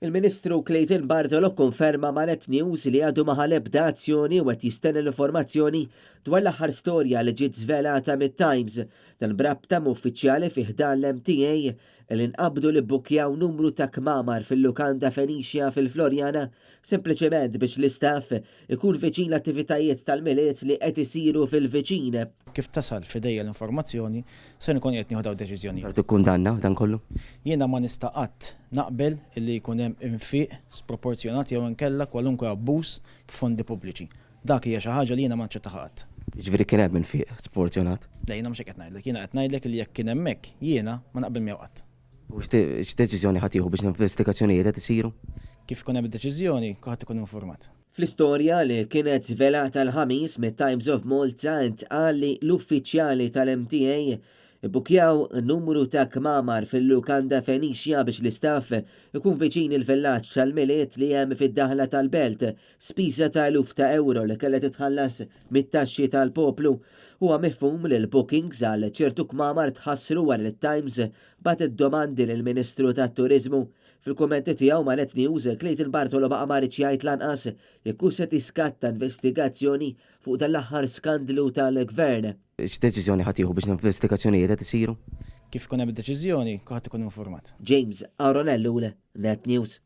Il-Ministru Clayton Bartolo kkonferma ma' Net News li għadu ma ħa l-ebda azzjoni u qed jistenna l-informazzjoni dwar l-aħħar storja li ġiet żvelata mit-Times. Dan b'rabta ma' uffiċjali fi ħdan l-MTA li nqabdu li bbukkjaw numru ta' kmamar fil-lukanda Phoenicia fil-Floriana sempliċement biex l-istaff ikun viċin l-attivitajiet tal-Milied li qed isiru fil-viċin. Kif tasal f'idejja l-informazzjoni, se nkun qiegħed nieħu dawn id-deċiżjonijiet. Però tikkundanna dan kollu? Jiena ma nista' qatt naqbel illi jkun hemm infiq sproporzjonat jew inkella kwalunkwe abbuż b'fondi pubbliċi. Dak hija xi ħaġa li jiena ma naċċettaha qatt. Jiġifieri kien hemm infiq sproporzjonat? Le, jiena mhux hekk qed ngħidlek. Jiena qed ngħidlek illi jekk kien hemm hekk, jiena ma naqbel miegħu qatt. U x'deċiżjoni ħa tieħu biex l-investigazzjonijiet qed isiru? Kif ikun hemm id-deċiżjoni, kulħadd ikun infurmat. Fl-istorja li kienet żvelata l-Ħamis mit-Times of Malta ntqal li l-uffiċjali tal-MTA bbukkjaw numru ta' kmamar fil-lukanda Phoenicia biex l-istaff ikun viċin il-villaġġ tal-Milied li hemm fid-daħla tal-belt, spiża ta' eluf ta' ewro li kellha titħallas mit-taxxi tal-poplu. Huwa mifhum li l-bookings għal ċertu kmamar tħassru wara li t-Times bagħtet domandi lill-Ministru tat-Turiżmu. Fil-kummenti tiegħu ma' Net News, Clayton Bartolo baqa' ma riedx jgħid lanqas jekk hux se tiskatta investigazzjoni fuq dan l-aħħar skandlu tal-Gvern. X'deċiżjoni ħa tieħu biex l-investigazzjonijiet qed isiru? Kif ikun hemm id-deċiżjoni, kulħadd ikun infurmat. James Aaron Ellul, Net News.